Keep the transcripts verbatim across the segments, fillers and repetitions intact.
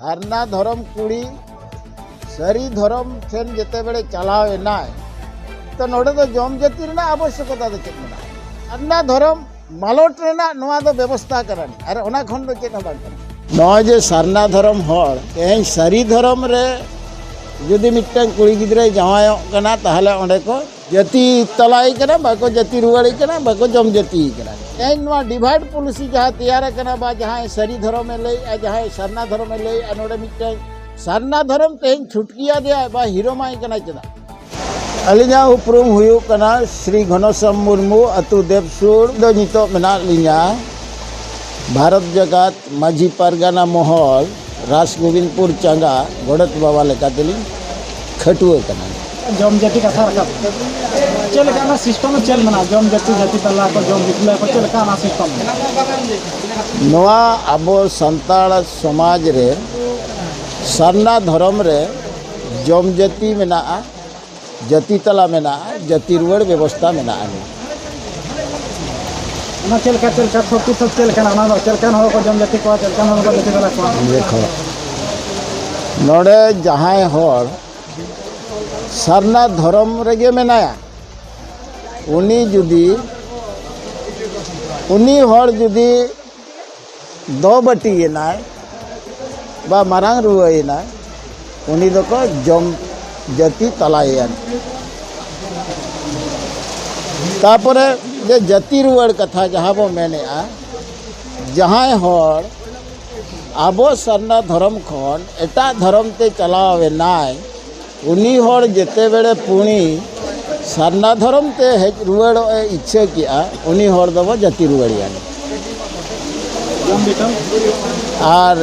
ᱥᱟᱨᱱᱟ ᱫᱷᱚᱨᱚᱢ ᱠᱩᱲᱤ ᱥᱟᱹᱨᱤ ᱫᱷᱚᱨᱚᱢ ᱴᱷᱮᱱ ᱡᱮᱛᱮ ᱵᱮᱲᱮ ᱪᱟᱞᱟᱣ ᱮᱱᱟᱭ, ᱛᱚ ᱱᱚᱰᱮ ᱫᱚ ᱡᱚᱢ ᱡᱟᱹᱛᱤ ᱨᱮᱱᱟᱜ ᱟᱵᱚᱥᱭᱚᱠᱚᱛᱟ ᱫᱚ ᱪᱮᱫ ᱢᱮᱱᱟᱜᱼᱟ? ᱥᱟᱨᱱᱟ ᱫᱷᱚᱨᱚᱢ ᱢᱟᱞᱚᱴ ᱨᱮᱱᱟᱜ ᱱᱚᱣᱟ ᱫᱚ ᱵᱮᱵᱚᱥᱛᱟ ᱠᱟᱱᱟ, ᱟᱨ ᱚᱱᱟ ᱠᱷᱚᱱ ᱫᱚ ᱪᱮᱫ ᱦᱚᱸ ᱵᱟᱝ ᱠᱟᱱᱟ᱾ ᱱᱚᱜᱼᱚᱭ ᱡᱮ ᱥᱟᱨᱱᱟ ᱫᱷᱚᱨᱚᱢ ᱦᱚᱲ ᱛᱮᱦᱮᱧ ᱥᱟᱹᱨᱤ ᱫᱷᱚᱨᱚᱢ ᱨᱮ ᱡᱩᱫᱤ ᱢᱤᱫᱴᱟᱝ ᱠᱩᱲᱤ ᱜᱤᱫᱽᱨᱟᱹᱭ ᱡᱟᱶᱟᱭᱚᱜ ᱠᱟᱱᱟ, ᱛᱟᱦᱚᱞᱮ ᱚᱸᱰᱮ ᱠᱚ ᱡᱟᱹᱛᱤ ᱛᱟᱞᱟᱭ ᱠᱟᱱᱟ, ᱵᱟᱠᱚ ᱡᱟᱹᱛᱤ ᱨᱩᱣᱟᱹᱲᱮ ᱠᱟᱱᱟ, ᱵᱟᱠᱚ ᱡᱚᱢ ᱡᱟᱹᱛᱤᱭᱮ ᱠᱟᱱᱟ᱾ ᱛᱮᱦᱮᱧ ᱱᱚᱣᱟ ᱰᱤᱵᱷᱟᱭᱤᱰ ᱯᱚᱞᱤᱥᱤ ᱡᱟᱦᱟᱸ ᱛᱮᱭᱟᱨ ᱟᱠᱟᱱᱟ, ᱵᱟ ᱡᱟᱦᱟᱸᱭ ᱥᱟᱹᱨᱤ ᱫᱷᱚᱨᱚᱢᱮ ᱞᱟᱹᱭᱮᱜᱼᱟ, ᱡᱟᱦᱟᱸᱭ ᱥᱟᱨᱱᱟ ᱫᱷᱚᱨᱚᱢᱮ ᱞᱟᱹᱭᱮᱜᱼᱟ, ᱱᱚᱰᱮ ᱢᱤᱫᱴᱟᱝ ᱥᱟᱨᱱᱟ ᱫᱷᱚᱨᱚᱢ ᱛᱮᱦᱮᱧ ᱪᱷᱩᱴᱠᱤᱭᱟᱫᱮᱭᱟᱭ ᱵᱟ ᱦᱤᱨᱳᱢᱟᱭ ᱠᱟᱱᱟᱭ ᱪᱮᱫᱟᱜ? ᱟᱹᱞᱤᱧᱟᱜ ᱩᱯᱨᱩᱢ ᱦᱩᱭᱩᱜ ᱠᱟᱱᱟ ᱥᱨᱤ ᱜᱷᱚᱱᱚᱥᱟᱢ ᱢᱩᱨᱢᱩ, ᱟᱹᱛᱩ ᱫᱮᱵᱽᱥᱩᱲ ᱫᱚ ᱱᱤᱛᱚᱜ ᱢᱮᱱᱟᱜ ᱞᱤᱧᱟ ᱵᱷᱟᱨᱚᱛ ᱡᱟᱠᱟᱛ ᱢᱟᱹᱡᱷᱤ ᱯᱟᱨᱜᱟᱱᱟ ᱢᱚᱦᱚᱞ, ᱨᱟᱥ ᱜᱳᱵᱤᱱᱫᱯᱩᱨ ᱪᱟᱸᱜᱟ ᱜᱚᱰᱮᱛ ᱵᱟᱵᱟ ᱞᱮᱠᱟᱛᱮᱞᱤᱧ ᱠᱷᱟᱹᱴᱩᱣᱟᱹ ᱠᱟᱱᱟ᱾ ᱡᱚᱢ ᱡᱟᱹᱛᱤ ᱠᱟᱛᱷᱟ ᱨᱟᱠᱟᱵ, ᱪᱮᱫ ᱞᱮᱠᱟ ᱚᱱᱟ ᱥᱤᱥᱴᱮᱢ ᱪᱮᱫ ᱢᱮᱱᱟᱜᱼᱟ? ᱡᱚᱢ ᱡᱟᱹᱛᱤ, ᱡᱟᱹᱛᱤ ᱛᱟᱞᱟ ᱠᱚ, ᱡᱚᱢ ᱵᱤᱯᱞᱟᱹ ᱠᱚ, ᱪᱮᱫ ᱞᱮᱠᱟ ᱚᱱᱟ ᱥᱤᱥᱴᱮᱢ ᱢᱮᱱᱟᱜᱼᱟ? ᱱᱚᱣᱟ ᱟᱵᱚ ᱥᱟᱱᱛᱟᱲ ᱥᱚᱢᱟᱡᱽ ᱨᱮ ᱥᱟᱨᱱᱟ ᱫᱷᱚᱨᱚᱢ ᱨᱮ ᱡᱚᱢ ᱡᱟᱹᱛᱤ ᱢᱮᱱᱟᱜᱼᱟ, ᱡᱟᱹᱛᱤ ᱛᱟᱞᱟ ᱢᱮᱱᱟᱜᱼᱟ, ᱡᱟᱹᱛᱤ ᱨᱩᱣᱟᱹᱲ ᱵᱮᱵᱚᱥᱛᱷᱟ ᱢᱮᱱᱟᱜᱼᱟ᱾ ᱚᱱᱟ ᱪᱮᱫ ᱞᱮᱠᱟ, ᱪᱮᱫ ᱞᱮᱠᱟ ᱥᱚᱠᱛᱤ ᱥᱚᱠ ᱪᱮᱫ ᱞᱮᱠᱟᱱᱟ? ᱚᱱᱟ ᱫᱚ ᱪᱮᱫ ᱞᱮᱠᱟᱱ ᱦᱚᱲ ᱠᱚ ᱡᱚᱢ ᱡᱟᱹᱛᱤ ᱠᱚᱣᱟ, ᱪᱮᱫ ᱞᱮᱠᱟᱱ ᱦᱚᱲ ᱠᱚ ᱡᱟᱹᱛᱤ ᱛᱟᱞᱟ ᱠᱚᱣᱟ? ᱫᱮᱠᱷᱚ, ᱱᱚᱰᱮ ᱡᱟᱦᱟᱸᱭ ᱦᱚᱲ ᱥᱟᱨᱱᱟ ᱫᱷᱚᱨᱚᱢ ᱨᱮᱜᱮ ᱢᱮᱱᱟᱭᱟ, ᱩᱱᱤ ᱡᱩᱫᱤ, ᱩᱱᱤ ᱦᱚᱲ ᱡᱩᱫᱤ ᱫᱚ ᱵᱟᱹᱴᱤᱭᱮᱱᱟᱭ ᱵᱟ ᱢᱟᱨᱟᱝ ᱨᱩᱣᱟᱹᱭᱮᱱᱟᱭ, ᱩᱱᱤ ᱫᱚᱠᱚ ᱡᱚᱢ ᱡᱟᱹᱛᱤ ᱛᱟᱞᱟᱭᱮᱭᱟ᱾ ᱛᱟᱯᱚᱨᱮ ᱡᱮ ᱡᱟᱹᱛᱤ ᱨᱩᱣᱟᱹᱲ ᱠᱟᱛᱷᱟ ᱡᱟᱦᱟᱸ ᱵᱚ ᱢᱮᱱᱮᱜᱼᱟ, ᱡᱟᱦᱟᱸᱭ ᱦᱚᱲ ᱟᱵᱚ ᱥᱟᱨᱱᱟ ᱫᱷᱚᱨᱚᱢ ᱠᱷᱚᱱ ᱮᱴᱟᱜ ᱫᱷᱚᱨᱚᱢ ᱛᱮ ᱪᱟᱞᱟᱣ ᱮᱱᱟᱭ, ᱩᱱᱤ ᱦᱚᱲ ᱡᱮᱛᱮ ᱵᱮᱲᱮ ᱯᱩᱬᱤ ᱥᱟᱨᱱᱟ ᱫᱷᱚᱨᱚᱢ ᱛᱮ ᱦᱮᱡ ᱨᱩᱣᱟᱹᱲᱚᱜ ᱮ ᱤᱪᱪᱷᱟᱹ ᱠᱮᱜᱼᱟ, ᱩᱱᱤ ᱦᱚᱲ ᱫᱚᱵᱚ ᱡᱟᱹᱛᱤ ᱨᱩᱣᱟᱹᱲᱮᱭᱟ᱾ ᱡᱚᱢ ᱵᱤᱴᱚᱞ? ᱟᱨ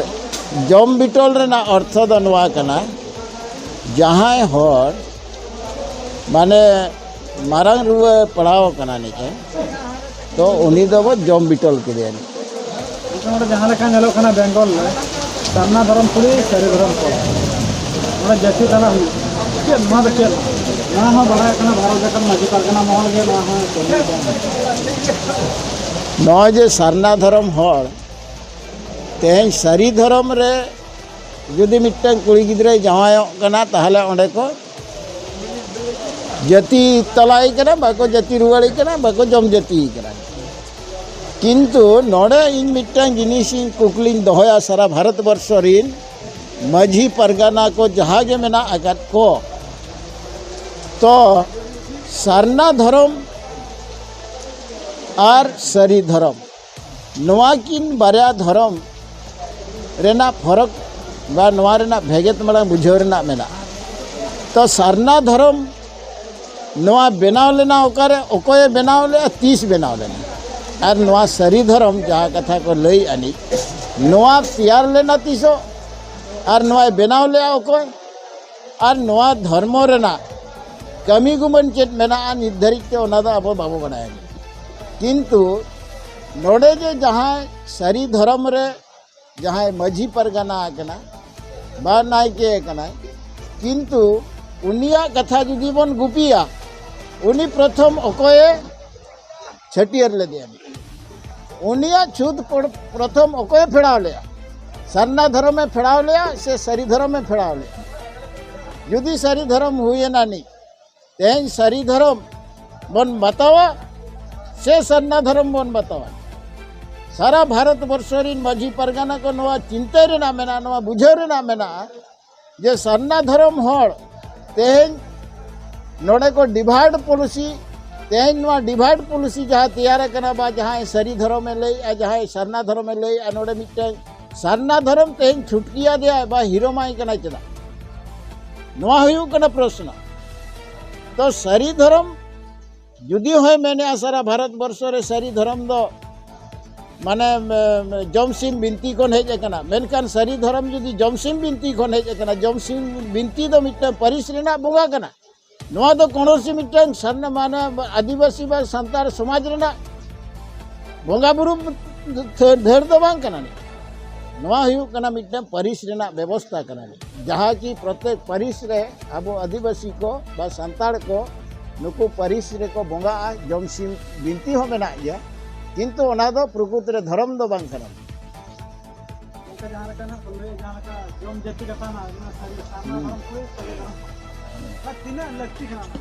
ᱡᱚᱢ ᱵᱤᱴᱚᱞ ᱨᱮᱱᱟᱜ ᱚᱨᱛᱷᱚ ᱫᱚ ᱱᱚᱣᱟ ᱠᱟᱱᱟ, ᱡᱟᱦᱟᱸᱭ ᱦᱚᱲ ᱢᱟᱱᱮ ᱢᱟᱨᱟᱝ ᱨᱩᱣᱟᱹ ᱯᱟᱲᱟᱣ ᱟᱠᱟᱱᱟ ᱱᱤᱡᱮ, ᱛᱚ ᱩᱱᱤ ᱫᱚᱵᱚ ᱡᱚᱢ ᱵᱤᱴᱚᱞ ᱠᱮᱫᱮᱭᱟ᱾ ᱱᱚᱰᱮ ᱡᱟᱦᱟᱸ ᱞᱮᱠᱟ ᱧᱮᱞᱚᱜ ᱠᱟᱱᱟ ᱵᱮᱝᱜᱚᱞ ᱨᱮ, ᱥᱟᱨᱱᱟ ᱫᱷᱚᱨᱚᱢ ᱠᱩᱲᱤ ᱥᱟᱹᱨᱤ ᱫᱷᱚᱨᱚᱢ ᱠᱚᱲᱟ, ᱱᱚᱰᱮ ᱡᱟᱹᱛᱤ ᱛᱟᱞᱟ ᱦᱩᱭᱩᱜ ᱠᱟᱱᱟ᱾ ᱪᱮᱫ ᱱᱚᱣᱟ ᱫᱚ ᱪᱮᱫ? ᱱᱚᱣᱟ ᱦᱚᱸ ᱵᱟᱲᱟᱭ ᱠᱟᱱᱟ ᱵᱷᱟᱨᱚᱛ ᱡᱟᱠᱟᱛ ᱢᱟᱹᱡᱷᱤ ᱯᱟᱨᱜᱟᱱᱟ ᱢᱚᱦᱚᱞ ᱜᱮ ᱱᱚᱣᱟ ᱦᱚᱸ ᱠᱟᱹᱢᱤ ᱠᱟᱱᱟ᱾ ᱱᱚᱜᱼᱚᱭ ᱡᱮ ᱥᱟᱨᱱᱟ ᱫᱷᱚᱨᱚᱢ ᱦᱚᱲ ᱛᱮᱦᱮᱧ ᱥᱟᱹᱨᱤ ᱫᱷᱚᱨᱚᱢ ᱨᱮ ᱡᱩᱫᱤ ᱢᱤᱫᱴᱟᱝ ᱠᱩᱲᱤ ᱜᱤᱫᱽᱨᱟᱹᱭ ᱡᱟᱶᱟᱭᱚᱜ ᱠᱟᱱᱟ, ᱛᱟᱦᱚᱞᱮ ᱚᱸᱰᱮ ᱠᱚ ᱡᱟᱹᱛᱤ ᱛᱟᱞᱟᱭᱮ ᱠᱟᱱᱟ, ᱵᱟᱠᱚ ᱡᱟᱹᱛᱤ ᱨᱩᱣᱟᱹᱲᱮ ᱠᱟᱱᱟ, ᱵᱟᱠᱚ ᱡᱚᱢ ᱡᱟᱹᱛᱤᱭᱮ ᱠᱟᱱᱟ᱾ ᱠᱤᱱᱛᱩ ᱱᱚᱰᱮ ᱤᱧ ᱢᱤᱫᱴᱟᱝ ᱡᱤᱱᱤᱥ ᱤᱧ ᱠᱩᱠᱞᱤᱧ ᱫᱚᱦᱚᱭᱟ, ᱥᱟᱨᱟ ᱵᱷᱟᱨᱚᱛ ᱵᱚᱨᱥᱚ ᱨᱤᱱ ᱢᱟᱹᱡᱷᱤ ᱯᱟᱨᱜᱟᱱᱟ ᱠᱚ ᱡᱟᱦᱟᱸ ᱜᱮ ᱢᱮᱱᱟᱜ ᱟᱠᱟᱫ ᱠᱚ, ᱛᱚ ᱥᱟᱨᱱᱟ ᱫᱷᱚᱨᱚᱢ ᱟᱨ ᱥᱟᱹᱨᱤ ᱫᱷᱚᱨᱚᱢ, ᱱᱚᱣᱟ ᱠᱤᱱ ᱵᱟᱨᱭᱟ ᱫᱷᱚᱨᱚᱢ ᱨᱮᱱᱟᱜ ᱯᱷᱚᱨᱚᱠ ᱵᱟ ᱱᱚᱣᱟ ᱨᱮᱱᱟᱜ ᱵᱷᱮᱜᱮᱫ ᱢᱟᱲᱟᱝ ᱵᱩᱡᱷᱟᱹᱣ ᱨᱮᱱᱟᱜ ᱢᱮᱱᱟᱜᱼᱟ᱾ ᱛᱚ ᱥᱟᱨᱱᱟ ᱫᱷᱚᱨᱚᱢ ᱱᱚᱣᱟ ᱵᱮᱱᱟᱣ ᱞᱮᱱᱟ ᱚᱠᱟᱨᱮ, ᱚᱠᱚᱭᱮ ᱵᱮᱱᱟᱣ ᱞᱮᱫᱼᱟ, ᱛᱤᱥ ᱵᱮᱱᱟᱣ ᱞᱮᱱᱟ? ᱟᱨ ᱱᱚᱣᱟ ᱥᱟᱹᱨᱤ ᱫᱷᱚᱨᱚᱢ ᱡᱟᱦᱟᱸ ᱠᱟᱛᱷᱟ ᱠᱚ ᱞᱟᱹᱭ ᱟᱹᱱᱤᱡ, ᱱᱚᱣᱟ ᱛᱮᱭᱟᱨ ᱞᱮᱱᱟ ᱛᱤᱥᱚᱜ? ᱟᱨ ᱱᱚᱣᱟᱭ ᱵᱮᱱᱟᱣ ᱞᱮᱫᱼᱟ ᱚᱠᱚᱭ? ᱟᱨ ᱱᱚᱣᱟ ᱫᱷᱚᱨᱢᱚ ᱨᱮᱱᱟᱜ ᱠᱟᱹᱢᱤ ᱜᱩᱢᱟᱹᱱ ᱪᱮᱫ ᱢᱮᱱᱟᱜᱼᱟ ᱱᱤᱛ ᱫᱷᱟᱹᱨᱤᱡ ᱛᱮ, ᱚᱱᱟ ᱫᱚ ᱟᱵᱚ ᱵᱟᱵᱚ ᱵᱟᱲᱟᱭᱟ᱾ ᱠᱤᱱᱛᱩ ᱱᱚᱰᱮ ᱡᱮ ᱡᱟᱦᱟᱸᱭ ᱥᱟᱹᱨᱤ ᱫᱷᱚᱨᱚᱢ ᱨᱮ ᱡᱟᱦᱟᱸᱭ ᱢᱟᱹᱡᱷᱤ ᱯᱟᱨᱜᱟᱱᱟ ᱟᱠᱟᱱᱟ ᱵᱟ ᱱᱟᱭᱠᱮ ᱟᱠᱟᱱᱟᱭ, ᱠᱤᱱᱛᱩ ᱩᱱᱤᱭᱟᱜ ᱠᱟᱛᱷᱟ ᱡᱩᱫᱤ ᱵᱚᱱ ᱜᱩᱯᱤᱭᱟ, ᱩᱱᱤ ᱯᱨᱚᱛᱷᱚᱢ ᱚᱠᱚᱭᱮ ᱪᱷᱟᱹᱴᱭᱟᱹᱨ ᱞᱮᱫᱮᱭᱟ? ᱩᱱᱤᱭᱟᱜ ᱪᱷᱩᱛ ᱯᱨᱚᱛᱷᱚᱢ ᱚᱠᱚᱭᱮ ᱯᱷᱮᱲᱟᱣ ᱞᱮᱫᱼᱟ? ᱥᱟᱨᱱᱟ ᱫᱷᱚᱨᱚᱢᱮ ᱯᱷᱮᱲᱟᱣ ᱞᱮᱫᱼᱟ ᱥᱮ ᱥᱟᱹᱨᱤ ᱫᱷᱚᱨᱚᱢᱮ ᱯᱷᱮᱲᱟᱣ ᱞᱮᱫᱼᱟ? ᱡᱩᱫᱤ ᱥᱟᱹᱨᱤ ᱫᱷᱚᱨᱚᱢ ᱦᱩᱭᱮᱱᱟ ᱱᱤᱡ, ᱛᱮᱦᱮᱧ ᱥᱟᱹᱨᱤ ᱫᱷᱚᱨᱚᱢ ᱵᱚᱱ ᱵᱟᱛᱟᱣᱟ ᱥᱮ ᱥᱟᱨᱱᱟ ᱫᱷᱚᱨᱚᱢ ᱵᱚᱱ ᱵᱟᱛᱟᱣᱟ? ᱥᱟᱨᱟ ᱵᱷᱟᱨᱚᱛ ᱵᱚᱨᱥᱚ ᱨᱤᱱ ᱢᱟᱹᱡᱷᱤ ᱯᱟᱨᱜᱟᱱᱟ ᱠᱚ ᱱᱚᱣᱟ ᱪᱤᱱᱛᱟᱹ ᱨᱮᱱᱟᱜ ᱢᱮᱱᱟᱜᱼᱟ, ᱱᱚᱣᱟ ᱵᱩᱡᱷᱟᱹᱣ ᱨᱮᱱᱟᱜ ᱢᱮᱱᱟᱜᱼᱟ ᱡᱮ ᱥᱟᱨᱱᱟ ᱫᱷᱚᱨᱚᱢ ᱦᱚᱲ ᱛᱮᱦᱮᱧ ᱱᱚᱰᱮ ᱠᱚ divide policy, ᱛᱮᱦᱮᱧ ᱱᱚᱣᱟ divide policy ᱡᱟᱦᱟᱸ ᱛᱮᱭᱟᱨ ᱟᱠᱟᱱᱟ ᱵᱟ ᱡᱟᱦᱟᱸᱭ ᱥᱟᱹᱨᱤ ᱫᱷᱚᱨᱚᱢᱮ ᱞᱟᱹᱭᱮᱜᱼᱟ, ᱡᱟᱦᱟᱸᱭ ᱥᱟᱨᱱᱟ ᱫᱷᱚᱨᱚᱢᱮ ᱞᱟᱹᱭᱮᱜᱼᱟ, ᱱᱚᱰᱮ ᱢᱤᱫᱴᱟᱝ ᱥᱟᱨᱱᱟ ᱫᱷᱚᱨᱚᱢ ᱛᱮᱦᱮᱧ ᱪᱷᱩᱴᱠᱤᱭᱟᱫᱮᱭᱟᱭ ᱵᱟ ᱦᱤᱨᱳᱢᱟᱭ ᱠᱟᱱᱟᱭ ᱪᱮᱫᱟᱜ? ᱱᱚᱣᱟ ᱦᱩᱭᱩᱜ ᱠᱟᱱᱟ ᱯᱨᱚᱥᱱᱚ᱾ ᱛᱚ ᱥᱟᱹᱨᱤ ᱫᱷᱚᱨᱚᱢ ᱡᱩᱫᱤ ᱦᱚᱸᱭ ᱢᱮᱱᱮᱜᱼᱟ ᱥᱟᱨᱟ ᱵᱷᱟᱨᱚᱛ ᱵᱚᱨᱥᱚ ᱨᱮ ᱥᱟᱹᱨᱤ ᱫᱷᱚᱨᱚᱢ ᱫᱚ ᱢᱟᱱᱮ ᱡᱚᱢᱥᱤᱢ ᱵᱤᱱᱛᱤ ᱠᱷᱚᱱ ᱦᱮᱡ ᱟᱠᱟᱱᱟ, ᱢᱮᱱᱠᱷᱟᱱ ᱥᱟᱹᱨᱤ ᱫᱷᱚᱨᱚᱢ ᱡᱩᱫᱤ ᱡᱚᱢᱥᱤᱢ ᱵᱤᱱᱛᱤ ᱠᱷᱚᱱ ᱦᱮᱡ ᱟᱠᱟᱱᱟ, ᱡᱚᱢᱥᱤᱢ ᱵᱤᱱᱛᱤ ᱫᱚ ᱢᱤᱫᱴᱟᱝ ᱯᱟᱹᱨᱤᱥ ᱨᱮᱱᱟᱜ ᱵᱚᱸᱜᱟ ᱠᱟᱱᱟ᱾ ᱱᱚᱣᱟ ᱫᱚ ᱠᱳᱱᱳ ᱥᱤ ᱢᱤᱫᱴᱟᱝ ᱥᱟᱨᱱᱟ ᱢᱟᱱᱮ ᱟᱹᱫᱤᱵᱟᱹᱥᱤ ᱵᱟ ᱥᱟᱱᱛᱟᱲ ᱥᱚᱢᱟᱡᱽ ᱨᱮᱱᱟᱜ ᱵᱚᱸᱜᱟ ᱵᱩᱨᱩ ᱫᱷᱟᱹᱨ ᱫᱚ ᱵᱟᱝ ᱠᱟᱱᱟ᱾ ᱱᱚᱣᱟ ᱦᱩᱭᱩᱜ ᱠᱟᱱᱟ ᱢᱤᱫᱴᱟᱝ ᱯᱟᱹᱨᱤᱥ ᱨᱮᱱᱟᱜ ᱵᱮᱵᱚᱥᱛᱟ ᱠᱟᱱᱟ, ᱡᱟᱦᱟᱸ ᱠᱤ ᱯᱨᱚᱛᱮᱠ ᱯᱟᱹᱨᱤᱥ ᱨᱮ ᱟᱵᱚ ᱟᱹᱫᱤᱵᱟᱹᱥᱤ ᱠᱚ ᱵᱟ ᱥᱟᱱᱛᱟᱲ ᱠᱚ ᱱᱩᱠᱩ ᱯᱟᱹᱨᱤᱥ ᱨᱮᱠᱚ ᱵᱚᱸᱜᱟᱜᱼᱟ᱾ ᱡᱚᱢᱥᱤᱢ ᱵᱤᱱᱛᱤ ᱦᱚᱸ ᱢᱮᱱᱟᱜ ᱜᱮᱭᱟ, ᱠᱤᱱᱛᱩ ᱚᱱᱟ ᱫᱚ ᱯᱨᱚᱠᱩᱛ ᱨᱮ ᱫᱷᱚᱨᱚᱢ ᱫᱚ ᱵᱟᱝ ᱠᱟᱱᱟ᱾ ᱡᱟᱦᱟᱸ ᱞᱮᱠᱟ ᱱᱟᱜ ᱠᱚ ᱞᱟᱹᱭ, ᱡᱟᱦᱟᱸ ᱞᱮᱠᱟ ᱡᱚᱢ ᱡᱟᱹᱛᱤ ᱠᱟᱛᱷᱟ ᱱᱟᱜ, ᱚᱱᱟ ᱥᱟᱹᱨᱤ ᱥᱟᱨᱱᱟ ᱦᱩᱸ᱾ ᱫᱷᱚᱨᱚᱢ ᱠᱚ, ᱥᱟᱹᱨᱤ ᱫᱷᱚᱨᱚᱢ ᱠᱚ᱾ ᱟᱨ ᱛᱤᱱᱟᱹᱜ ᱞᱟᱹᱠᱛᱤ ᱠᱟᱱᱟ ᱚᱱᱟ?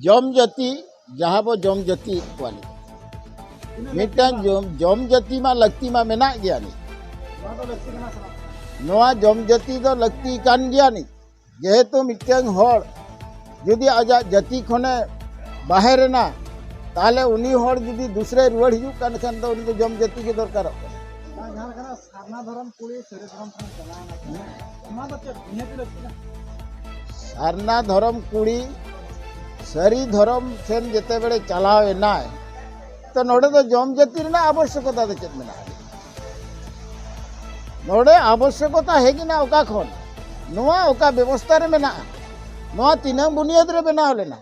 ᱡᱚᱢ ᱡᱟᱹᱛᱤ, ᱡᱟᱦᱟᱸ ᱵᱚ ᱡᱚᱢ ᱡᱟᱹᱛᱤᱭᱮᱫ ᱠᱚᱣᱟ ᱱᱤᱛ, ᱛᱤᱱᱟᱹᱜ ᱞᱟᱹᱠᱛᱤ ᱢᱤᱫᱴᱟᱝ ᱠᱟᱱᱟ? ᱡᱚᱢ, ᱡᱚᱢ ᱡᱟᱹᱛᱤ ᱢᱟ ᱞᱟᱹᱠᱛᱤ ᱢᱟ ᱢᱮᱱᱟᱜ ᱜᱮᱭᱟ ᱱᱤᱛ᱾ ᱱᱚᱣᱟ ᱫᱚ ᱞᱟᱹᱠᱛᱤ ᱠᱟᱱᱟ ᱥᱮ ᱵᱟᱝ? ᱱᱚᱣᱟ ᱡᱚᱢ ᱡᱟᱹᱛᱤ ᱫᱚ ᱞᱟᱹᱠᱛᱤ ᱠᱟᱱ ᱜᱮᱭᱟ ᱱᱤᱛ᱾ ᱡᱮᱦᱮᱛᱩ ᱢᱤᱫᱴᱟᱝ ᱦᱚᱲ ᱡᱩᱫᱤ ᱟᱡᱟᱜ ᱡᱟᱹᱛᱤ ᱠᱷᱚᱱᱮ ᱵᱟᱦᱮᱨ ᱮᱱᱟ, ᱛᱟᱦᱞᱮ ᱩᱱᱤ ᱦᱚᱲ ᱡᱩᱫᱤ ᱫᱩᱥᱨᱟᱭ ᱨᱩᱣᱟᱹᱲ ᱦᱤᱡᱩᱜ ᱠᱟᱱ ᱠᱷᱟᱱ ᱫᱚ ᱩᱱᱤ ᱫᱚ ᱡᱚᱢ ᱡᱟᱹᱛᱤ ᱜᱮ ᱫᱚᱨᱠᱟᱨᱚᱜ ᱠᱟᱱᱟ᱾ ᱟᱨ ᱡᱟᱦᱟᱸ ᱞᱮᱠᱟᱱᱟᱜ ᱥᱟᱨᱱᱟ ᱫᱷᱚᱨᱚᱢ ᱠᱩᱲᱤ ᱥᱟᱹᱨᱤ ᱫᱷᱚᱨᱚᱢ ᱴᱷᱮᱱ ᱪᱟᱞᱟᱣ ᱮᱱᱟ, ᱱᱚᱣᱟ ᱫᱚ ᱪᱮᱫ ᱱᱤᱦᱟᱹᱛ ᱞᱟᱹᱠᱛᱤ ᱠᱟᱱᱟ? ᱥᱟᱨᱱᱟ ᱫᱷᱚᱨᱚᱢ ᱠᱩᱲᱤ ᱥᱟᱹᱨᱤ ᱫᱷᱚᱨᱚᱢ ᱴᱷᱮᱱ ᱡᱮᱛᱮ ᱵᱮᱲᱮ ᱪᱟᱞᱟᱣ ᱮᱱᱟᱭ, ᱛᱚ ᱱᱚᱰᱮ ᱫᱚ ᱡᱚᱢ ᱡᱟᱹᱛᱤ ᱨᱮᱱᱟᱜ ᱟᱵᱚᱥᱭᱚᱠᱚᱛᱟ ᱫᱚ ᱪᱮᱫ ᱢᱮᱱᱟᱜᱼᱟ? ᱱᱚᱰᱮ ᱟᱵᱚᱥᱭᱚᱠᱚᱛᱟ ᱦᱮᱡ ᱮᱱᱟ ᱚᱠᱟ ᱠᱷᱚᱱ? ᱱᱚᱣᱟ ᱚᱠᱟ ᱵᱮᱵᱚᱥᱛᱷᱟ ᱨᱮ ᱢᱮᱱᱟᱜᱼᱟ? ᱱᱚᱣᱟ ᱛᱤᱱᱟᱹᱝ ᱵᱩᱱᱤᱭᱟᱹᱫ ᱨᱮ ᱵᱮᱱᱟᱣ ᱞᱮᱱᱟ?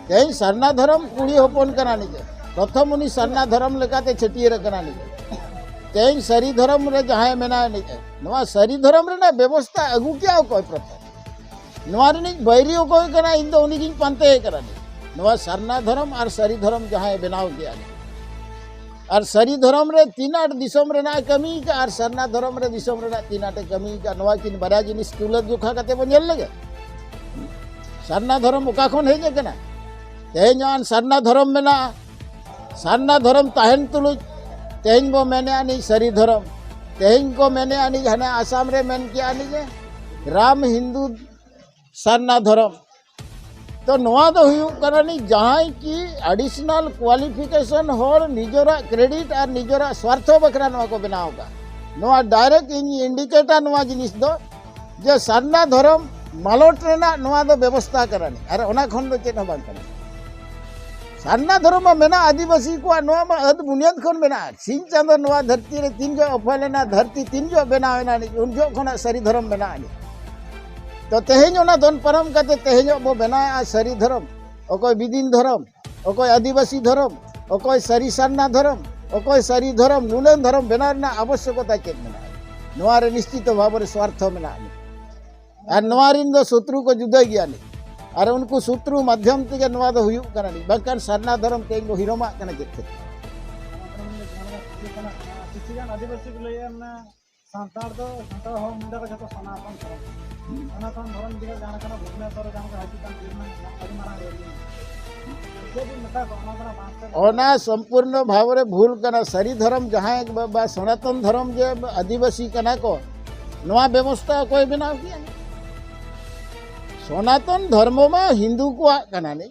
ᱛᱮᱦᱮᱧ ᱥᱟᱨᱱᱟ ᱫᱷᱚᱨᱚᱢ ᱠᱩᱲᱤ ᱦᱚᱯᱚᱱ ᱠᱟᱱᱟ ᱱᱤᱡᱮ, ᱯᱨᱚᱛᱷᱚᱢ ᱩᱱᱤ ᱥᱟᱨᱱᱟ ᱫᱷᱚᱨᱚᱢ ᱞᱮᱠᱟᱛᱮ ᱪᱷᱟᱹᱴᱭᱟᱹᱨ ᱟᱠᱟᱱᱟ ᱱᱤᱡᱮ᱾ ᱛᱮᱦᱮᱧ ᱥᱟᱹᱨᱤ ᱫᱷᱚᱨᱚᱢ ᱨᱮ ᱡᱟᱦᱟᱸᱭ ᱢᱮᱱᱟᱭ ᱱᱤᱡᱮ, ᱱᱚᱣᱟ ᱥᱟᱹᱨᱤ ᱫᱷᱚᱨᱚᱢ ᱨᱮᱱᱟᱜ ᱵᱮᱵᱚᱥᱛᱷᱟ ᱟᱹᱜᱩ ᱠᱮᱜᱼᱟ ᱚᱠᱚᱭ ᱯᱨᱚᱛᱷᱚᱢ? ᱱᱚᱣᱟ ᱨᱤᱱᱤᱡ ᱵᱟᱹᱭᱨᱤ ᱚᱠᱚᱭ ᱠᱟᱱᱟ? ᱤᱧ ᱫᱚ ᱩᱱᱤᱜᱤᱧ ᱯᱟᱱᱛᱮᱭᱮ ᱠᱟᱱᱟ ᱱᱤᱡᱮ᱾ ᱱᱚᱣᱟ ᱥᱟᱨᱱᱟ ᱫᱷᱚᱨᱚᱢ ᱟᱨ ᱥᱟᱹᱨᱤ ᱫᱷᱚᱨᱚᱢ ᱡᱟᱦᱟᱸᱭ ᱵᱮᱱᱟᱣ ᱠᱮᱜᱼᱟ ᱱᱤᱡᱮ᱾ ᱟᱨ ᱥᱟᱹᱨᱤ ᱫᱷᱚᱨᱚᱢ ᱨᱮ ᱛᱤᱱ ᱟᱸᱴ ᱫᱤᱥᱚᱢ ᱨᱮᱱᱟᱜ ᱮ ᱠᱟᱹᱢᱤ ᱠᱟᱜᱼᱟ ᱟᱨ ᱥᱟᱨᱱᱟ ᱫᱷᱚᱨᱚᱢ ᱨᱮ ᱫᱤᱥᱚᱢ ᱨᱮᱱᱟᱜ ᱛᱤᱱ ᱟᱸᱴ ᱮ ᱠᱟᱹᱢᱤ ᱠᱟᱜᱼᱟ, ᱱᱚᱣᱟ ᱠᱤᱱ ᱵᱟᱨᱭᱟ ᱡᱤᱱᱤᱥ ᱛᱩᱞᱟᱹ ᱡᱚᱠᱷᱟ ᱠᱟᱛᱮ ᱵᱚ ᱧᱮᱞ ᱞᱮᱜᱮ᱾ ᱥᱟᱨᱱᱟ ᱫᱷᱚᱨᱚᱢ ᱚᱠᱟ ᱠᱷᱚᱱ ᱦᱮᱡ ᱟᱠᱟᱱᱟ? ᱛᱮᱦᱮᱧ ᱱᱚᱣᱟ ᱥᱟᱨᱱᱟ ᱫᱷᱚᱨᱚᱢ ᱢᱮᱱᱟᱜᱼᱟ, ᱥᱟᱨᱱᱟ ᱫᱷᱚᱨᱚᱢ ᱛᱟᱦᱮᱱ ᱛᱩᱞᱩᱡ ᱛᱮᱦᱮᱧ ᱵᱚ ᱢᱮᱱᱮᱜᱼᱟ ᱱᱤᱡ ᱥᱟᱹᱨᱤ ᱫᱷᱚᱨᱚᱢ, ᱛᱮᱦᱮᱧ ᱠᱚ ᱢᱮᱱᱮᱜᱼᱟ ᱱᱤᱡ ᱦᱟᱱᱮ ᱟᱥᱟᱢ ᱨᱮ ᱢᱮᱱ ᱠᱮᱜᱼᱟ ᱱᱤᱡ ᱡᱮ ᱨᱟᱢ ᱦᱤᱱᱫᱩ ᱥᱟᱨᱱᱟ ᱫᱷᱚᱨᱚᱢ᱾ ᱛᱚ ᱱᱚᱣᱟ ᱫᱚ ᱦᱩᱭᱩᱜ ᱠᱟᱱᱟ ᱱᱤᱡ ᱡᱟᱦᱟᱸᱭ ᱠᱤ additional qualification ᱦᱚᱲ ᱱᱤᱡᱚᱨᱟᱜ credit ᱟᱨ ᱱᱤᱡᱚᱨᱟᱜ ᱥᱣᱟᱨᱛᱷᱚ ᱵᱟᱠᱷᱨᱟ ᱱᱚᱣᱟ ᱠᱚ ᱵᱮᱱᱟᱣ ᱟᱠᱟᱫ᱾ ᱱᱚᱣᱟ direct ᱤᱧ indicate ᱟ ᱱᱚᱣᱟ ᱡᱤᱱᱤᱥ ᱫᱚ ᱡᱮ ᱥᱟᱨᱱᱟ ᱫᱷᱚᱨᱚᱢ ᱢᱟᱞᱚᱴ ᱨᱮᱱᱟᱜ ᱱᱚᱣᱟ ᱫᱚ ᱵᱮᱵᱚᱥᱛᱷᱟ ᱠᱟᱱᱟ ᱱᱤᱡ, ᱟᱨ ᱚᱱᱟ ᱠᱷᱚᱱ ᱫᱚ ᱪᱮᱫ ᱦᱚᱸ ᱵᱟᱝ ᱠᱟᱱᱟ᱾ ᱥᱟᱨᱱᱟ ᱫᱷᱚᱨᱚᱢ ᱢᱟ ᱢᱮᱱᱟᱜ, ᱟᱹᱫᱤᱵᱟᱹᱥᱤ ᱠᱚᱣᱟᱜ ᱱᱚᱣᱟ ᱢᱟ ᱟᱹᱫ ᱵᱩᱱᱤᱭᱟᱹᱫ ᱠᱷᱚᱱ ᱢᱮᱱᱟᱜᱼᱟ᱾ ᱥᱤᱧ ᱪᱟᱸᱫᱚ ᱱᱚᱣᱟ ᱫᱷᱟᱹᱨᱛᱤ ᱨᱮ ᱛᱤᱱ ᱡᱚᱦᱚᱜ ᱚᱯᱷᱚᱞ ᱮᱱᱟ, ᱫᱷᱟᱹᱨᱛᱤ ᱛᱤᱱ ᱡᱚᱦᱚᱜ ᱵᱮᱱᱟᱣ ᱮᱱᱟ ᱱᱤᱡ, ᱩᱱ ᱡᱚᱦᱚᱜ ᱠᱷᱚᱱᱟᱜ ᱥᱟᱹᱨᱤ ᱫᱷᱚᱨᱚᱢ ᱢᱮᱱᱟᱜᱼᱟ ᱱᱤᱡ᱾ ᱛᱚ ᱛᱮᱦᱮᱧ ᱚᱱᱟ ᱫᱚᱱ ᱯᱟᱨᱚᱢ ᱠᱟᱛᱮ ᱛᱮᱦᱮᱧᱚᱜ ᱵᱚ ᱵᱮᱱᱟᱣᱮᱜᱼᱟ ᱥᱟᱹᱨᱤ ᱫᱷᱚᱨᱚᱢ, ᱚᱠᱚᱭ ᱵᱤᱫᱤᱱ ᱫᱷᱚᱨᱚᱢ, ᱚᱠᱚᱭ ᱟᱹᱫᱤᱵᱟᱹᱥᱤ ᱫᱷᱚᱨᱚᱢ, ᱚᱠᱚᱭ ᱥᱟᱹᱨᱤ ᱥᱟᱨᱱᱟ ᱫᱷᱚᱨᱚᱢ, ᱚᱠᱚᱭ ᱥᱟᱹᱨᱤ ᱫᱷᱚᱨᱚᱢ, ᱱᱩᱱᱟᱹᱝ ᱫᱷᱚᱨᱚᱢ ᱵᱮᱱᱟᱣ ᱨᱮᱱᱟᱜ ᱟᱵᱚᱥᱭᱚᱠᱚᱛᱟ ᱪᱮᱫ ᱢᱮᱱᱟᱜᱼᱟ? ᱱᱚᱣᱟ ᱨᱮ ᱱᱤᱥᱪᱤᱛᱚ ᱵᱷᱟᱵᱚ ᱨᱮ ᱥᱣᱟᱨᱛᱷᱚ ᱢᱮᱱᱟᱜᱼᱟ᱾ ᱟᱨ ᱱᱚᱣᱟ ᱨᱤᱱ ᱫᱚ ᱥᱚᱛᱨᱩ ᱠᱚ ᱡᱩᱫᱟᱹ ᱜᱮᱭᱟ ᱱᱤᱡ᱾ ᱟᱨ ᱩᱱᱠᱩ ᱥᱚᱛᱨᱩ ᱢᱟᱫᱽᱫᱷᱚᱢ ᱛᱮᱜᱮ ᱱᱚᱣᱟ ᱫᱚ ᱦᱩᱭᱩᱜ ᱠᱟᱱᱟ ᱱᱤᱡ, ᱵᱟᱝᱠᱷᱟᱱ ᱥᱟᱨᱱᱟ ᱫᱷᱚᱨᱚᱢ ᱛᱮᱦᱮᱧ ᱵᱚ ᱦᱤᱨᱚᱢᱟᱜ ᱠᱟᱱᱟ ᱪᱮᱫ ᱠᱷᱟᱹᱛᱤᱨ? ᱟᱹᱰᱤᱜᱟᱱ ᱟᱹᱫᱤᱵᱟᱹᱥᱤ ᱠᱚ ᱞᱟᱹᱭᱮᱫᱼᱟ, ᱢᱟᱱᱮ ᱥᱟᱱᱛᱟᱲ ᱫᱚ, ᱥᱟᱱᱛᱟᱲ ᱦᱚᱲ ᱢᱩᱫᱽᱨᱮ ᱡᱚᱛᱚ ᱥᱚᱱᱟᱛᱚᱱ ᱫᱷᱚᱨᱚᱢ, ᱥᱚᱱᱟᱛᱚᱱ ᱫᱷᱚᱨᱚᱢ ᱤᱫᱤ ᱠᱟᱛᱮ ᱡᱟᱦᱟᱸ ᱞᱮᱠᱟᱱᱟᱜ ᱵᱷᱩᱵᱽᱱᱮᱥᱚᱨ ᱨᱮ ᱡᱟᱦᱟᱸ ᱞᱮᱠᱟ ᱦᱤᱡᱩᱜ ᱠᱟᱱ ᱛᱤᱨᱞᱟᱹ ᱟᱹᱰᱤ ᱢᱟᱨᱟᱝ ᱨᱮᱞᱤ᱾ ᱪᱮᱫ ᱵᱤᱱ ᱢᱮᱛᱟ ᱠᱚᱣᱟ ᱚᱱᱟ ᱫᱚ ᱵᱟᱝ ᱥᱮ? ᱚᱱᱟ ᱥᱚᱢᱯᱩᱨᱱᱚ ᱵᱷᱟᱵᱽ ᱨᱮ ᱵᱷᱩᱞ ᱠᱟᱱᱟ᱾ ᱥᱟᱹᱨᱤ ᱫᱷᱚᱨᱚᱢ ᱡᱟᱦᱟᱸᱭ ᱵᱟ-, ᱵᱟ-, ᱥᱚᱱᱟᱛᱚᱱ ᱫᱷᱚᱨᱚᱢ ᱡᱮ ᱟᱹᱫᱤᱵᱟᱹᱥᱤ ᱠᱟᱱᱟ ᱠᱚ, ᱱᱚᱣᱟ ᱵᱮᱵᱚᱥᱛᱷᱟ ᱚᱠᱚᱭ ᱵᱮᱱᱟᱣ ᱠᱮᱜᱼᱟ? ᱥᱚᱱᱟᱛᱚᱱ ᱫᱷᱚᱨᱢᱚ ᱢᱟ ᱦᱤᱱᱫᱩ ᱠᱚᱣᱟᱜ ᱠᱟᱱᱟ ᱱᱤ᱾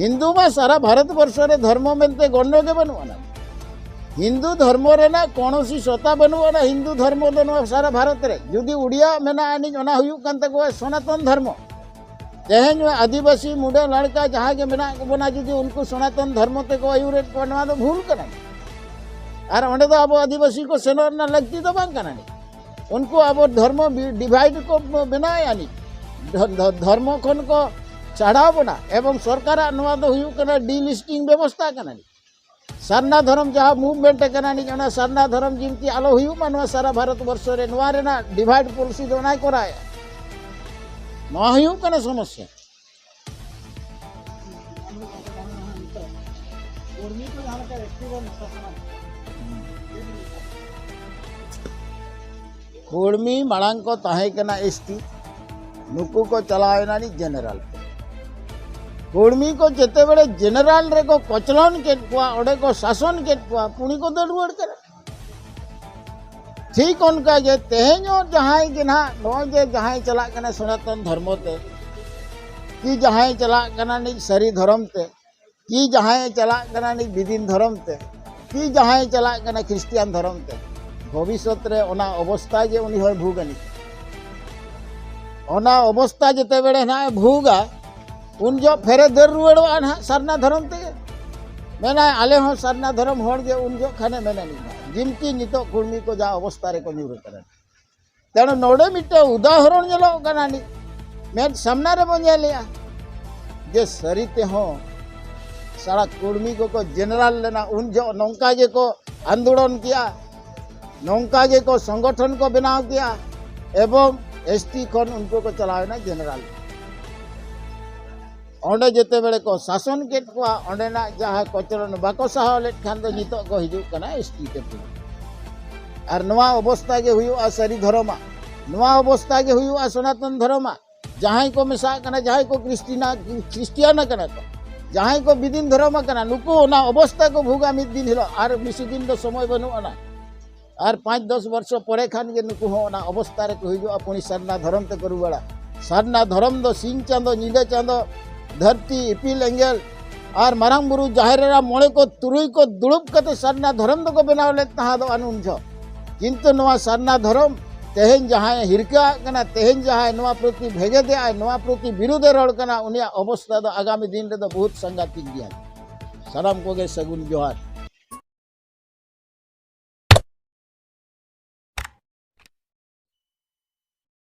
ᱦᱤᱱᱫᱩ ᱢᱟ ᱥᱟᱨᱟ ᱵᱷᱟᱨᱚᱛ ᱵᱚᱨᱥᱚ ᱨᱮ ᱫᱷᱚᱨᱢᱚ ᱢᱮᱱᱛᱮ ᱜᱚᱱᱱᱚ ᱜᱮ ᱵᱟᱹᱱᱩᱜ ᱟᱱᱟ᱾ ᱦᱤᱱᱫᱩ ᱫᱷᱚᱨᱢᱚ ᱨᱮᱱᱟᱜ ᱠᱚᱱᱚᱥᱤ ᱥᱚᱛᱟ ᱵᱟᱹᱱᱩᱜ ᱟᱱᱟ᱾ ᱦᱤᱱᱫᱩ ᱫᱷᱚᱨᱢᱚ ᱫᱚ ᱱᱚᱣᱟ ᱥᱟᱨᱟ ᱵᱷᱟᱨᱚᱛ ᱨᱮ ᱡᱩᱫᱤ ᱩᱲᱤᱭᱟ ᱢᱮᱱᱟᱜ ᱟᱹᱱᱤᱡ, ᱚᱱᱟ ᱦᱩᱭᱩᱜ ᱠᱟᱱ ᱛᱟᱠᱚᱣᱟ ᱥᱚᱱᱟᱛᱚᱱ ᱫᱷᱚᱨᱢᱚ᱾ ᱛᱮᱦᱮᱧ ᱱᱚᱣᱟ ᱟᱹᱫᱤᱵᱟᱹᱥᱤ, ᱢᱩᱰᱟᱹ, ᱞᱟᱲᱠᱟ ᱡᱟᱦᱟᱸ ᱜᱮ ᱢᱮᱱᱟᱜ ᱵᱚᱱᱟ, ᱡᱩᱫᱤ ᱩᱱᱠᱩ ᱥᱚᱱᱟᱛᱚᱱ ᱫᱷᱚᱨᱢᱚ ᱛᱮᱠᱚ ᱟᱹᱭᱩᱨᱮᱫ ᱠᱚᱣᱟ, ᱱᱚᱣᱟ ᱫᱚ ᱵᱷᱩᱞ ᱠᱟᱱᱟ᱾ ᱟᱨ ᱚᱸᱰᱮ ᱫᱚ ᱟᱵᱚ ᱟᱹᱫᱤᱵᱟᱹᱥᱤ ᱠᱚ ᱥᱮᱱᱚᱜ ᱨᱮᱱᱟᱜ ᱞᱟᱹᱠᱛᱤ ᱫᱚ ᱵᱟᱝ ᱠᱟᱱᱟ᱾ ᱩᱱᱠᱩ ᱟᱵᱚ ᱫᱷᱚᱨᱢᱚ ᱵᱤ-, ᱰᱤᱵᱷᱟᱭᱤᱰ ᱠᱚ ᱵᱮᱱᱟᱣᱮᱫᱼᱟ ᱱᱤᱡ᱾ ᱫᱷᱚ-, ᱫᱷᱚ-, ᱫᱷᱚᱨᱢᱚ ᱠᱷᱚᱱ ᱠᱚ ᱪᱷᱟᱰᱟᱣ ᱵᱚᱱᱟ᱾ ᱮᱵᱚᱝ ᱥᱚᱨᱠᱟᱨᱟᱜ ᱱᱚᱣᱟ ᱫᱚ ᱦᱩᱭᱩᱜ ᱠᱟᱱᱟ ᱰᱤᱞᱤᱥᱴᱤᱝ ᱵᱮᱵᱚᱥᱛᱷᱟ ᱠᱟᱱᱟ ᱱᱤᱡ᱾ ᱥᱟᱨᱱᱟ ᱫᱷᱚᱨᱚᱢ ᱡᱟᱦᱟᱸ ᱢᱩᱵᱷᱢᱮᱱᱴ ᱠᱟᱱᱟ ᱱᱤᱡ, ᱚᱱᱟ ᱥᱟᱨᱱᱟ ᱫᱷᱚᱨᱚᱢ ᱡᱤᱱᱛᱤ ᱟᱞᱚ ᱦᱩᱭᱩᱜ ᱢᱟ ᱱᱚᱣᱟ ᱥᱟᱨᱟ ᱵᱷᱟᱨᱚᱛ ᱵᱚᱨᱥᱚ ᱨᱮ, ᱱᱚᱣᱟ ᱨᱮᱱᱟᱜ ᱰᱤᱵᱷᱟᱭᱤᱰ ᱯᱚᱞᱤᱥᱤ ᱫᱚ ᱚᱱᱟᱭ ᱠᱚᱨᱟᱣᱮᱫᱼᱟ᱾ ᱱᱚᱣᱟ ᱦᱩᱭᱩᱜ ᱠᱟᱱᱟ ᱥᱚᱢᱚᱥᱥᱟ᱾ ᱠᱚᱲᱢᱤ ᱢᱟᱲᱟᱝ ᱠᱚ ᱛᱟᱦᱮᱸ ᱠᱟᱱᱟ ᱮᱥ ᱴᱤ, ᱱᱩᱠᱩ ᱠᱚ ᱪᱟᱞᱟᱣ ᱮᱱᱟ ᱱᱤᱡ ᱡᱮᱱᱟᱨᱮᱞ ᱛᱮ᱾ ᱠᱚᱲᱢᱤ ᱠᱚ ᱡᱮᱛᱮ ᱵᱮᱲᱮ ᱡᱮᱱᱟᱨᱮᱞ ᱨᱮᱠᱚ ᱠᱚᱪᱞᱚᱱ ᱠᱮᱫ ᱠᱚᱣᱟ, ᱚᱸᱰᱮ ᱠᱚ ᱥᱟᱥᱚᱱ ᱠᱮᱫ ᱠᱚᱣᱟ, ᱠᱩᱲᱤ ᱠᱚ ᱫᱟᱹᱲ ᱨᱩᱣᱟᱹᱲ ᱠᱟᱱᱟ᱾ ᱴᱷᱤᱠ ᱚᱱᱠᱟ ᱜᱮ ᱛᱮᱦᱮᱧ ᱦᱚᱸ ᱡᱟᱦᱟᱸᱭ ᱜᱮ ᱱᱟᱦᱟᱜ ᱱᱚᱜᱼᱚᱭ ᱡᱮ ᱡᱟᱦᱟᱸᱭ ᱪᱟᱞᱟᱜ ᱠᱟᱱᱟ ᱥᱚᱱᱟᱛᱚᱱ ᱫᱷᱚᱨᱢᱚ ᱛᱮ, ᱠᱤ ᱡᱟᱦᱟᱸᱭ ᱪᱟᱞᱟᱜ ᱠᱟᱱᱟ ᱱᱤᱡ ᱥᱟᱹᱨᱤ ᱫᱷᱚᱨᱚᱢ ᱛᱮ, ᱠᱤ ᱡᱟᱦᱟᱸᱭ ᱪᱟᱞᱟᱜ ᱠᱟᱱᱟ ᱱᱤᱡ ᱵᱤᱫᱤᱱ ᱫᱷᱚᱨᱚᱢ ᱛᱮ, ᱠᱤ ᱡᱟᱦᱟᱸᱭ ᱪᱟᱞᱟᱜ ᱠᱟᱱᱟ ᱠᱷᱨᱤᱥᱴᱤᱭᱟᱱ ᱫᱷᱚᱨᱚᱢ ᱛᱮ, ᱵᱷᱚᱵᱤᱥᱥᱚᱛ ᱨᱮ ᱚᱱᱟ ᱚᱵᱚᱥᱛᱟ ᱜᱮ ᱩᱱᱤ ᱦᱚᱸᱭ ᱵᱷᱳᱜᱽ ᱟᱹᱱᱤᱡ᱾ ᱚᱱᱟ ᱚᱵᱚᱥᱛᱟ ᱡᱮᱛᱮ ᱵᱮᱲᱮ ᱱᱟᱦᱟᱜ ᱮ ᱵᱷᱳᱜᱟ, ᱩᱱ ᱡᱚᱦᱚᱜ ᱯᱷᱮᱨᱮ ᱫᱟᱹᱲ ᱨᱩᱣᱟᱹᱲᱚᱜᱼᱟ ᱱᱟᱦᱟᱜ ᱥᱟᱨᱱᱟ ᱫᱷᱚᱨᱚᱢ ᱛᱮᱜᱮ᱾ ᱢᱮᱱᱟᱭ, "ᱟᱞᱮ ᱦᱚᱸ ᱥᱟᱨᱱᱟ ᱫᱷᱚᱨᱚᱢ ᱦᱚᱲ ᱜᱮ", ᱩᱱ ᱡᱚᱦᱚᱜ ᱠᱷᱟᱱᱮ ᱢᱮᱱᱟ, "ᱡᱤᱢᱠᱤ ᱱᱤᱛᱚᱜ ᱠᱩᱲᱢᱤ ᱠᱚ ᱡᱟ ᱚᱵᱚᱥᱛᱟ ᱨᱮᱠᱚ ᱧᱩᱨ ᱟᱠᱟᱱᱟ᱾" ᱛᱮᱱᱚ ᱱᱚᱰᱮ ᱢᱤᱫᱴᱟᱝ ᱩᱫᱟᱦᱚᱨᱚᱱ ᱧᱮᱞᱚᱜ ᱠᱟᱱᱟ ᱱᱤᱡ, ᱢᱮᱫ ᱥᱟᱢᱱᱟ ᱨᱮᱵᱚᱱ ᱧᱮᱞᱮᱜᱼᱟ ᱡᱮ ᱥᱟᱹᱨᱤ ᱛᱮᱦᱚᱸ ᱥᱟᱲᱟ ᱠᱩᱲᱢᱤ ᱠᱚᱠᱚ ᱡᱮᱱᱟᱨᱟᱞ ᱞᱮᱱᱟ, ᱩᱱ ᱡᱚᱦᱚᱜ ᱱᱚᱝᱠᱟ ᱜᱮᱠᱚ ᱟᱱᱫᱳᱲᱚᱱ ᱠᱮᱜᱼᱟ, ᱱᱚᱝᱠᱟ ᱜᱮᱠᱚ ᱥᱚᱝᱜᱚᱴᱷᱚᱱ ᱠᱚ ᱵᱮᱱᱟᱣ ᱠᱮᱜᱼᱟ, ᱮᱵᱚᱝ ᱮᱥ ᱴᱤ ᱠᱷᱚᱱ ᱩᱱᱠᱩ ᱠᱚ ᱪᱟᱞᱟᱣ ᱮᱱᱟ ᱡᱮᱱᱟᱨᱟᱞ᱾ ᱚᱸᱰᱮ ᱡᱮᱛᱮ ᱵᱮᱲᱮ ᱠᱚ ᱥᱟᱥᱚᱱ ᱠᱮᱫ ᱠᱚᱣᱟ, ᱚᱸᱰᱮᱱᱟᱜ ᱡᱟᱦᱟᱸ ᱠᱚᱪᱞᱚᱱ ᱵᱟᱠᱚ ᱥᱟᱦᱟᱣ ᱞᱮᱫ ᱠᱷᱟᱱ ᱫᱚ ᱱᱤᱛᱚᱜ ᱠᱚ ᱦᱤᱡᱩᱜ ᱠᱟᱱᱟ ᱮᱥ ᱴᱤ ᱛᱮ ᱯᱩᱨᱟᱹ᱾ ᱟᱨ ᱱᱚᱣᱟ ᱚᱵᱚᱥᱛᱟ ᱜᱮ ᱦᱩᱭᱩᱜᱼᱟ ᱥᱟᱹᱨᱤ ᱫᱷᱚᱨᱚᱢᱟᱜ, ᱱᱚᱣᱟ ᱚᱵᱚᱥᱛᱟ ᱜᱮ ᱦᱩᱭᱩᱜᱼᱟ ᱥᱚᱱᱟᱛᱚᱱ ᱫᱷᱚᱨᱚᱢᱟᱜ᱾ ᱡᱟᱦᱟᱸᱭ ᱠᱚ ᱢᱮᱥᱟᱜ ᱠᱟᱱᱟ, ᱡᱟᱦᱟᱸᱭ ᱠᱚ ᱠᱷᱨᱤᱥᱴᱤᱱᱟ-, ᱠᱷᱨᱤᱥᱴᱤᱭᱟᱱ ᱟᱠᱟᱱᱟ ᱠᱚ, ᱡᱟᱦᱟᱸᱭ ᱠᱚ ᱵᱤᱫᱤᱱ ᱫᱷᱚᱨᱚᱢ ᱟᱠᱟᱱᱟ, ᱱᱩᱠᱩ ᱚᱱᱟ ᱚᱵᱚᱥᱛᱟ ᱠᱚ ᱵᱷᱳᱜᱟ ᱢᱤᱫ ᱫᱤᱱ ᱦᱤᱞᱳᱜ᱾ ᱟᱨ ᱵᱮᱥᱤ ᱫᱤᱱ ᱫᱚ ᱥᱚᱢᱚᱭ ᱵᱟᱹᱱᱩᱜ ᱟᱱᱟ᱾ ᱟᱨ ᱯᱟᱸᱪ ᱫᱚᱥ ᱵᱚᱨᱥᱚ ᱯᱚᱨᱮ ᱠᱷᱟᱱ ᱜᱮ ᱱᱩᱠᱩ ᱦᱚᱸ ᱚᱱᱟ ᱚᱵᱚᱥᱛᱟ ᱨᱮᱠᱚ ᱦᱤᱡᱩᱜᱼᱟ, ᱯᱩᱱᱤ ᱥᱟᱨᱱᱟ ᱫᱷᱚᱨᱚᱢ ᱛᱮᱠᱚ ᱨᱩᱣᱟᱹᱲᱟ᱾ ᱥᱟᱨᱱᱟ ᱫᱷᱚᱨᱚᱢ ᱫᱚ ᱥᱤᱧ ᱪᱟᱸᱫᱚ, ᱧᱤᱫᱟᱹ ᱪᱟᱸᱫᱚ, ᱫᱷᱟᱹᱨᱛᱤ, ᱤᱯᱤᱞ ᱮᱸᱜᱮᱞ ᱟᱨ ᱢᱟᱨᱟᱝ ᱵᱩᱨᱩ, ᱡᱟᱦᱮᱨ ᱮᱨᱟ, ᱢᱚᱬᱮ ᱠᱚ, ᱛᱩᱨᱩᱭ ᱠᱚ ᱫᱩᱲᱩᱵ ᱠᱟᱛᱮ ᱥᱟᱨᱱᱟ ᱫᱷᱚᱨᱚᱢ ᱫᱚᱠᱚ ᱵᱮᱱᱟᱣ ᱞᱮᱫ ᱛᱟᱦᱮᱸ ᱫᱚ ᱟᱱ ᱩᱱ ᱡᱚᱦᱚᱜ᱾ ᱠᱤᱱᱛᱩ ᱱᱚᱣᱟ ᱥᱟᱨᱱᱟ ᱫᱷᱚᱨᱚᱢ ᱛᱮᱦᱮᱧ ᱡᱟᱦᱟᱸᱭ ᱦᱤᱨᱠᱟᱹᱣᱟᱜ ᱠᱟᱱᱟ, ᱛᱮᱦᱮᱧ ᱡᱟᱦᱟᱸᱭ ᱱᱚᱣᱟ ᱯᱨᱚᱛᱤ ᱵᱷᱮᱜᱮᱫᱮᱜᱼᱟᱭ, ᱱᱚᱣᱟ ᱯᱨᱚᱛᱤ ᱵᱤᱨᱩᱫᱷᱮ ᱨᱚᱲ ᱠᱟᱱᱟ, ᱩᱱᱤᱭᱟᱜ ᱚᱵᱚᱥᱛᱟ ᱫᱚ ᱟᱜᱟᱢᱤ ᱫᱤᱱ ᱨᱮᱫᱚ ᱵᱚᱦᱩᱛ ᱥᱟᱝᱜᱟᱛᱤᱠ ᱜᱮᱭᱟ᱾ ᱥᱟᱱᱟᱢ ᱠᱚᱜᱮ ᱥᱟᱹᱜᱩᱱ ᱡᱚᱦᱟᱨ᱾